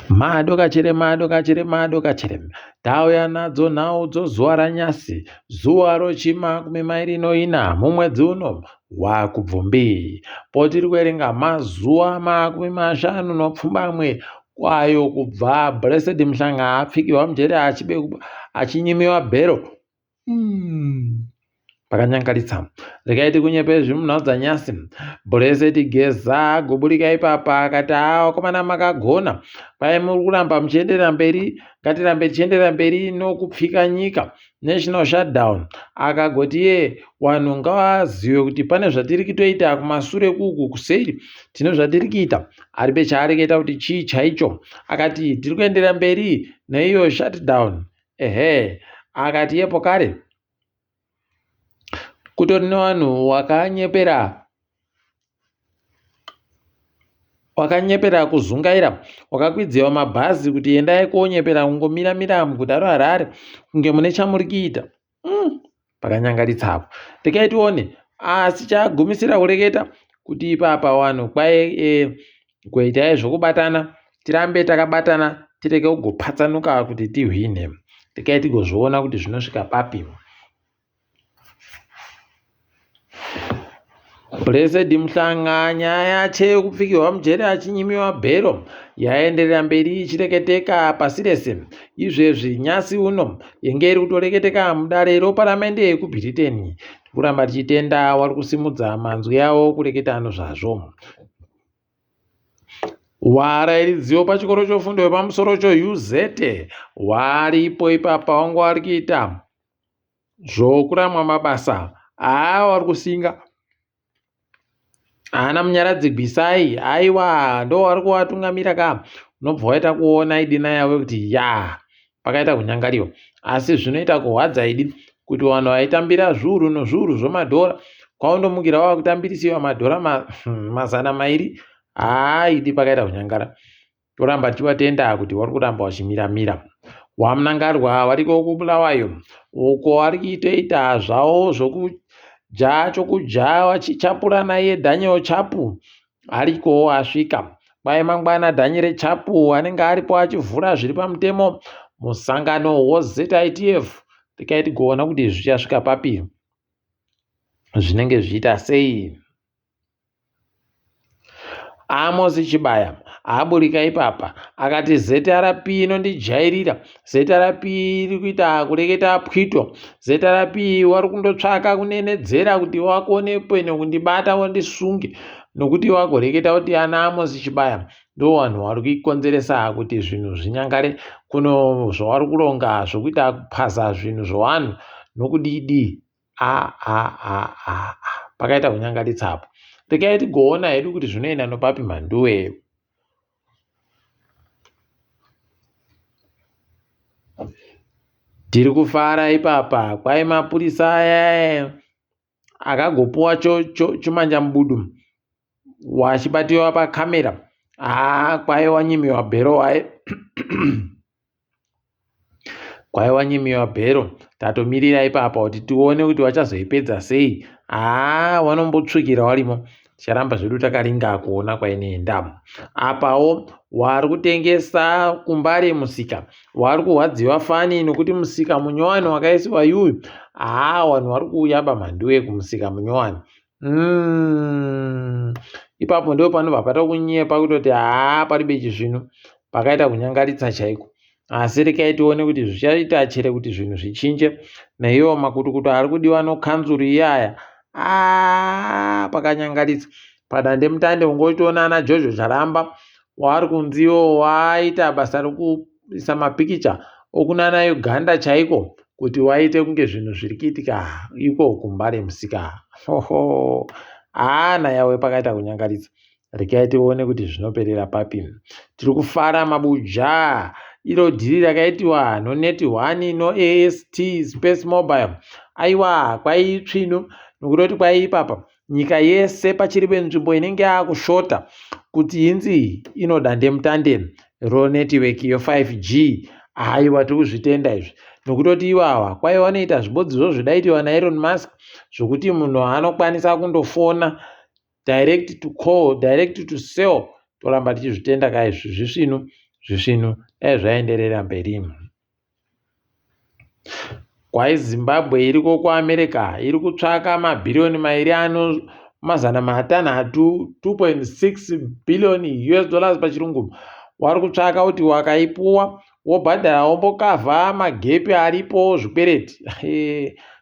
Madokachere madokachere madokachere tauya nadzo nhau dzozuva ranyasi zuva rochimakumi mairi noina mumwedzi uno waKubvumbi potiri kuverenga mazuva 57 kwayo kubva Blessed Mhlanga apfikirwa mujeri achinyimiwa bhero Pakanyangaritsa. Regai tikunyepe zvimunhau dzanyasi. Blessed Geza agoburika ipapa akati haa vakomana makagona. Kwai muri kuramba muchienderera mberi, ngatirambe tichienderera mberi nokupfika nyika. National shutdown. Akagoti iye vanhu ngavazive kuti pane zvatiri kutoita kumasure kuku kuseri tine zvatiri kuita. Aribe chaareketa kuti chii chaicho. Akati tiri kuenderera mberi neiyo shutdown. Ehe, akati yepo kare kutori nevanhu wakanyepera wakanyepera kuzungaira wakakwidziwa mabhazi kuti endai konyepera kungomira mira muguta reHarare kunge mune chamuri kuita mm, pakanyangaritsa apo regai tione asi chagumisira kureketa kuti ipapa vanhu kwai e, Goitai zvokubatana tirambe takabatana tirege kugopatsanuka kuti tihwine. Regai tigozviona kuti zvinosvika papi. Blessed Mhlanga nyaya yache yekupfikirwa mujeri achinyimiwa bhero yaenderera mberi ichireketeka pasi rese. Izvezvi nyasi uno yenge iri kutoreketeka mudare roparamende yekuBritain. Tikuramba tichitenda wari kusimudza manzwi avo kureketa nozvazvo. Warairidzi pachikoro chofundo yepamusoro choUZ waripo ipapa wanga wari kuita zvokuramwa mabasa haa wari kusinga haana munyaradzi gwisai aiwa ndo wari kuvatungamira ka unobva waita kuona idina yavo kuti ya pakaita kunyangariwa asi zvinoita kuhwadza idi kuti vanhu vaitambira zviuru nozviuru zvemadhora kwaundomukira wava kutambirisiwa madhora ma, mazana mairi haa idi pakaita kunyangara toramba tichivatenda kuti vari kuramba vachimiramira wamunangarwa variko kubulawayo uko vari kuitoita zvavo zvokudya chokudya vachichapura naiye daniel chapu arikowo asvika kwai mangwana Daniel Chapu anenge aripo achivhura zviri pamutemo musangano woZITF tikai tigoona kuti zvichasvika papi zvinenge zvichiita sei. Amos Chibaya aburika ipapa akati ZRP inondijairira ZRP iri kuita kureketa pwito ZRP wari kundotsvaka kunenedzera kuti wakone pene kundibata wandisunge nokuti wagoreketa kuti ana Amos Chibaya ndo vanhu vari kuikonzeresa kuti zvinhu zvinyangare kuno zvavari kuronga zvokuita kupaza zvinhu zvevanhu nokudii a a a a pakaita kunyangaritsa apo regai tigoona hedu kuti zvinoenda nopapi mhanduwe Tiri kufara ipapa kwai mapurisa aya akagopuwa chimanjamubudu wachibatiwa pakamera haa kwai wanyimiwa bhero waye Kwai wanyimiwa bhero tatomirira ipapa kuti tione kuti vachazoipedza sei haa vanombotsvukira varimo ticharamba zvedu takaringa kuona kwainoenda apawo wari kutengesa kumbare musika wari kurwadziwa fani nokuti musika munyowani wakaisiwa yuyu haa vanhu vari kuuya bamhanduwe kumusika munyowani Mm. Ipapo ndipo panobva patokunyepa kutoti haa paribe chizvino pakaita kunyangaritsa chaiko asi rekai tione kuti zvichaita chere kuti zvinhu zvichinje naiwo makutukutu ari kudiwa nokanzuru iyaya aa pakanyangaritsa padandemutande ungotoona ana jojo charamba waari kunziwo waita basa reku isa mapikicha okunana Uganda chaiko kuti waite kunge zvinhu zviri kuitika iko kumbare musika hoho haa nayawe pakaita kunyangaritsa regai tione kuti zvinoperera papi tiri kufara mabuja iro dhiri rakaitiwa nonet one noast space mobile aiwa kwaitsvinu nokutoti kwaiipapa Nyika yese pachiri penzvimbo inenge yakushota kuti inzi ino dandemutande ronetiweki yo5G. Haiwa tiri kuzvitenda izvi nokutoti iwawa kwai vanoita zvibodzizvo zvidaitiwa naElon Musk zvokuti munhu anokwanisa kundofona direct to call, direct to cell. Toramba tichizvitenda ka izvi zvisvinu. zvisvinu dai zvaenderera mberi. Kwai Zimbabwe iriko kuAmerica iri kutsvaka mabhiriyoni mairi ano mazana matanhatu 2.6 billion US dollars pachirungu wari kutsvaka kuti wakaipuwa wobhadhara wombokavha magepi aripo zvikwereti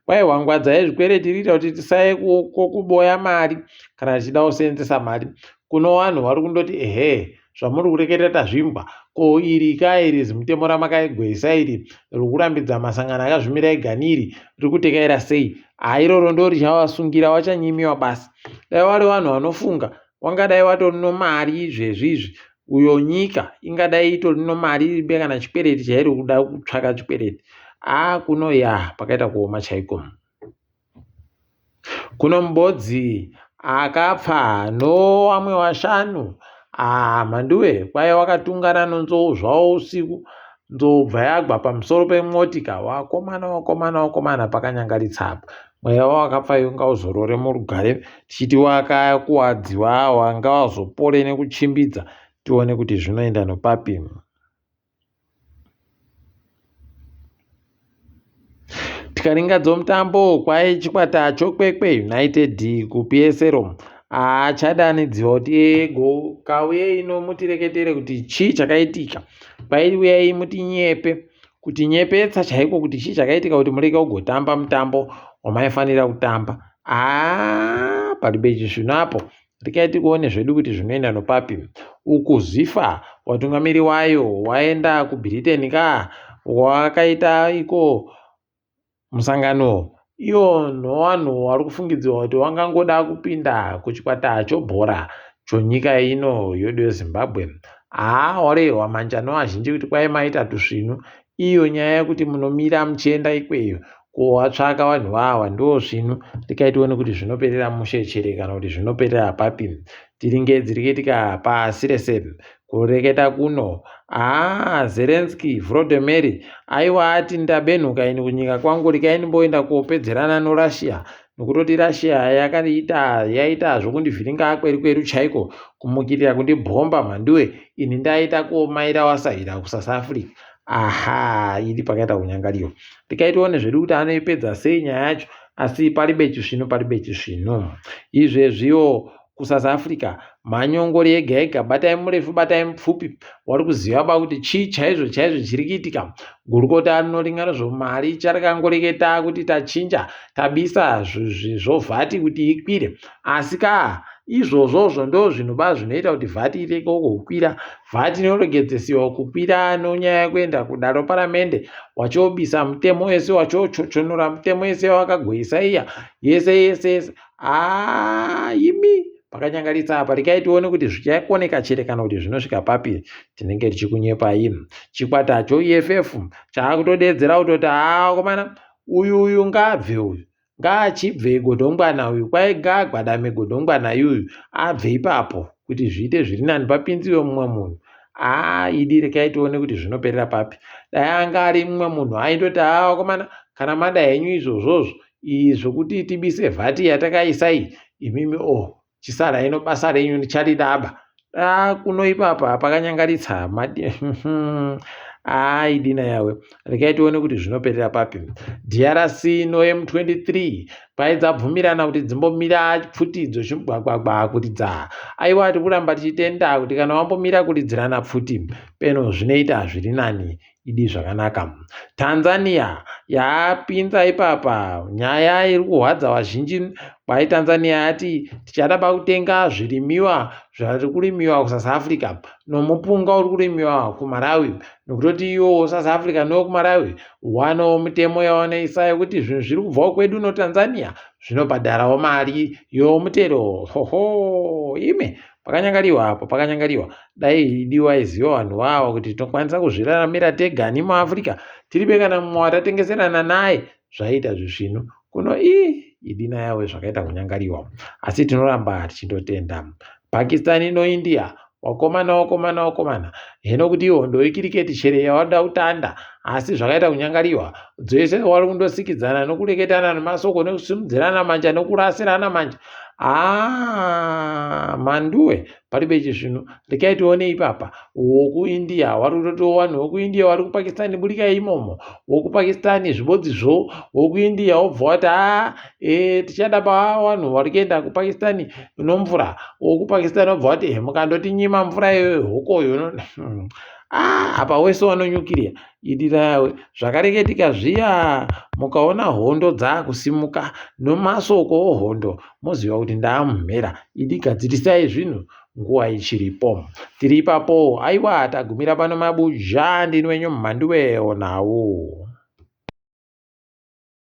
kwai hwangwadza yezvikwereti iri kuita kuti tisaye kuboya mari kana tichida kuseenzesa mari kuno vanhu vari kundoti ehe Zvamuri kureketa tazvimbwa. Ko iri ka iri zimutemo ramakaigwesa iri rikurambidza masangano akazvimira ega niri riri kutekaira sei? Haa iroro ndo richavasungira wachanyimiwa basi. Dai wari vanhu vanofunga wangadai watori nomari izvezvi izvi uyo nyika ingadai itori nomari iribe kana chikwereti chairi kuda kutsvaka chikwereti. Haa kuno yaa pakaita kuoma chaiko. Kuno mubodzi akapfa nowamwe washanu haa mhanduwe kwaiva wakatungana nonzou zvawo usiku nzou bva yagwa pamusoro pemotika wakomana wakomana wakomana pakanyangaritsa apa mweya wawakapfa iwe ngauzorore murugare tichiti wakakuwadziwa awa ngawazopore nekuchimbidza tione kuti zvinoenda nopapi. Tikaringa dzomutambo kwai chikwata choKwekwe United kuPSL achadanidziwa kuti ego kauyei ino mutireketere kuti chii chakaitika kwai uyai mutinyepe kutinyepetsa chaiko kuti chii chakaitika kuti murege kugotamba mutambo wamaifanira kutamba haa paribe chisvinu apo Regai tikuone zvedu kuti zvinoenda nopapi. Uku Zifa watungamiri wayo waenda kuBritain ka wakaita iko musangano iwo nowanhu wari kufungidzirwa kuti wangangoda kupinda kuchikwata chobhora chonyika ino yedu yeZimbabwe. Haa warehwa manja nowazhinji kuti kwai maita tusvinu Iyo nyaya yekuti munomira muchienda ikweyo kowatsvaka vanhu vawa ndoo svinu rekai tione kuti zvinoperera mushe chere kana kuti zvinoperera papi tiringe dziri kuitika pasi rese kureketa kuno haa Zelensky Volodymyr aiwa ati ndabenhuka ini kunyika kwangu rekai ndimboenda kopedzerana noRussia nokutoti Russia yakaita yaita zvokundivhiringa kweru kweru chaiko kumukirira kundibhomba mhanduwe ini ndaita kuomaira wasahira kuSouth Africa aha iri pakaita kunyangariwa tikaitione zvedu kuti anoipedza sei nyaya yacho asi paribe chisvinu paribe chisvinu izvezviwo kusouth africa manyongori ega ega batai murefu batai mupfupi wari kuziva ba kuti chii chaizvo chaizvo chiri kuitika gurukota rinoringa nezvemari charikangoreketa kuti tachinja tabisa zvovhati kuti ikwire asi ka Izvozvozvo ndozvinhu ba zvinoita kuti VAT irege kukwira. VAT inoregedzesiwa kukwira nonyaya yekuenda kudare reparamende wachiobisa mutemo wese wachiochochonora mutemo yese yawakagoisa iya yese yese yese. Haa imi pakanyangaritsa apa rekai tione kuti zvichakoneka chere kana kuti zvinosvika papi tinenge tichikunyepai. Chikwata choEFF chaakutodeedzera kutoti haa vakomana uyu uyu ngaabve uyu. Ngaachibve godongwana uyu kwai ngaagwadame godongwana yuyu abve ipapo kuti zviite zviri nani papinziwe mumwe munhu haa idi rekai tione kuti zvinoperera papi dai anga ari mumwe munhu aindoti haa vakomana kana mada henyu izvozvozvo zvokuti tibise vhati yatakaisa iyi imimi o oh, Chisara ino basa renyu ndicharidaba. Ah, kuno ipapa pakanyangaritsa madi ah, idina yawe rekai tione kuti zvinoperera papi drc no m23 paidzabvumirana kuti dzimbomira pfuti idzo chigwagwagwa kuridza aiwa tikuramba tichitenda kuti kana wambomira kuridzirana pfuti peno zvinoita zviri nani idi zvakanaka. Tanzania yapinza ipapa nyaya iri kuhwadza vazhinji kwai Tanzania yati tichada pakutenga zvirimiwa zvari kurimiwa kuSouth Africa nomupunga uri kurimiwa kuMalawi nokutoti iwo South Africa nowekuMalawi wano mitemo yawanoisa yekuti zvinhu zviri kubvawo kwedu noTanzania zvinobhadharawo mari yomutero hoho ime Pakanyangariwa apo pakanyangariwa dai idi waiziva vanhu wawa kuti tinokwanisa kuzviraramira tega ni muAfrica tiribe kana mumwe watatengeserana naye zvaiita zvisvinu kuno ii idina yawe zvakaita kunyangariwa asi tinoramba tichindotenda Pakistan noIndia wakomana wakomana wakomana heno kuti ihondo yekiriketi chere yawada kutanda asi zvakaita kunyangariwa dzese wari kundosikidzana nokureketana nemasoko nekusimudzirana manja nokurasirana manja. Haa Mhanduwe paribe chisvinu rekai tione ipapa wokuIndia wari kutotiwo vanhu vokuIndia vari kuPakistan burikai imomo wokuPakistan zvibodzizvo wokuIndia wobva wati haa e, tichada pavanhu vari kuenda kuPakistan nomvura wokuPakistan wobva wati eh, mukandotinyima mvura iyoyo hokoyo ah, apa wese wanonyukiria Idi rawe zvakareketika zviya mukaona hondo dzakusimuka nomasoko ohondo moziva kuti ndaamumhera idi gadzirisai zvinhu nguva ichiripo tiri ipapo aiwa tagumira pano mabuja ndini wenyu mhanduwe onawo.